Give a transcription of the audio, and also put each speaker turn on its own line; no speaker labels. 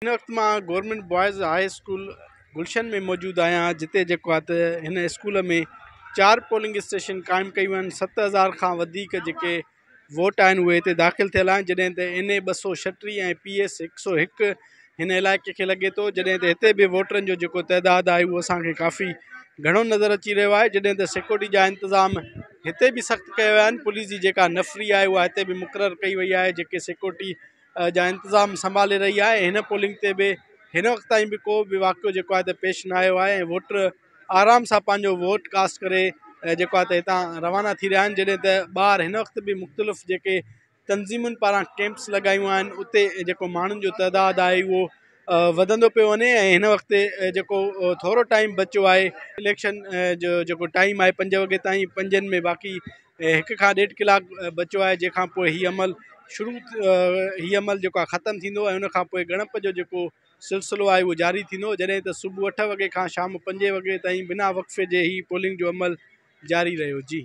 هن وقت مان government boys high school Gulshan ۾ موجود آهيان جتي جيڪو آهي ته هن اسڪول ۾ چار پولنگ اسٽيشن قائم ڪيون آهن 7000 کان وڌيڪ جيڪي ووٽ آهن اهي هتي داخل ٿيل آهن جڏهن ته اين اي 236 ۽ پي ايس 101 هن علائقي کي لڳي ٿو جڏهن ته هتي به ووٽرن جو جيڪو تعداد آهي اهو اسانکي ڪافي گهڻو نظر اچي رهيو آهي جڏهن ته سيڪورٽي جا انتظام هتي به سخت ڪيا ويا آهن پوليس جي جيڪا نفري آهي اها هتي به مقرر ڪئي وئي آهي جيڪي سيڪورٽي جا انتظام سنڀالي رهي آهي هن پولنگ تي به هن وقت تائين به ڪو به واقعو جيڪو آهي ته پيش نه آيو آهي ۽ ووٽر آرام سان پنهنجو ووٽ ڪاسٽ ڪري جيڪو آهي ته هتان روانا ٿي رهيا آهن جڏهن ته ٻاهر هن وقت به مختلف جيڪي تنظيمن پاران ڪيمپس لڳايون آهن اتي جيڪو ماڻهن جو تعداد آهي اهو وڌندو پيو وڃي ۽ هن وقت جيڪو ٿورو ٽائيم بچيو آهي اليڪشن جو جيڪو ٽائيم آهي 5 وڳي تائين پنجن ۾ باقي هڪ کان ڏيڍ ڪلاڪ بچيو آهي جنهن کان پوء هي عمل شروع هي عمل جيڪو آهي ختم ٿيندو ۽ ان کان پوء ڳڻپ جو جيڪو سلسلو آهي اهو جاري ٿيندو جڏهن ته صبح 8 وڳي کان شام 5 وڳي تائين بنا وقفي جي هي پولنگ جو عمل جاري رهيو جي.